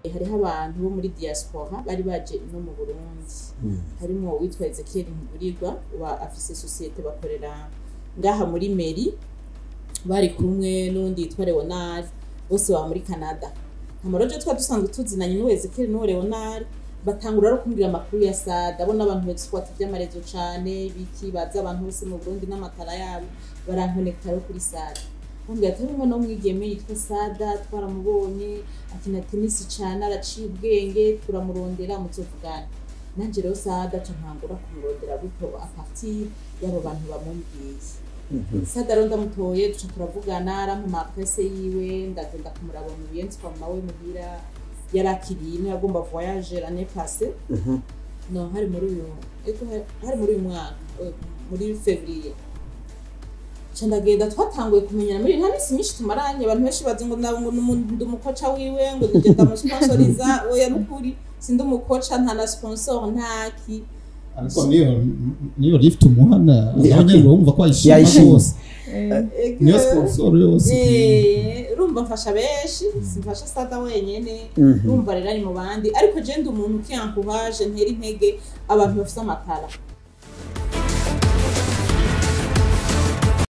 Hariho abantu bo muri diaspora bari baje ino mu Burundi, harimo uwitwa Ezekiel Ntigurirwa wa afise société bakorera ngaha muri mairie, bari kumwe n'undi yitwa Leonard, bose baba muri Canada. Hama rero twari dusanzwe tuzinanye n'uwo Ezekiel n'uwo Leonard, batangura rero kumbwira amakuru ya Sada. Bo n'abantu exploit ivy'ama réseaux cane ibiki, bazi abantu bose mu Burundi n'amatara yabo. Barankonekta rero kuri Sada, bambwira ati: "Umwana w'umwigeme yitwa Sada twaramubonye, akina tenisi cane, araciye ubwenge, turamurondera muzovugana." Nanje rero Sada ca ntangura kumurondera gutyo à partir y'abo bantu bamumbwiye. Sada rero ndamutoye, duca turavugana, arampa adresse yiwe, ndagenda kumuraba mu Buyenzi kwa mama we muhira. Yarakiriye ino, yagomba voyage l'année passée, no hari muri uyu, ego, hari muri uyu mwaka, muri février. Ca ndagenda, twatanguye kumenyana muri nta minsi myinshi tumaranye. Abantu benshi bazi ngo ngo ndi umu coach wiwe, ngo nije ndamusponsoriza. Oya, nukuri sindi umu coach, nta na sponsor, ntaki. Ariko niyo lift umuha nawe nyene urumva ko ayishima Yayishima. rwose, niyo sponsor yose. Urumva mfasha benshi, simfasha Sada wenyene. Urumva rero ari mu bandi, ariko je ndi umuntu ukiyankuhaje, ntera intege abantu bafise amatara.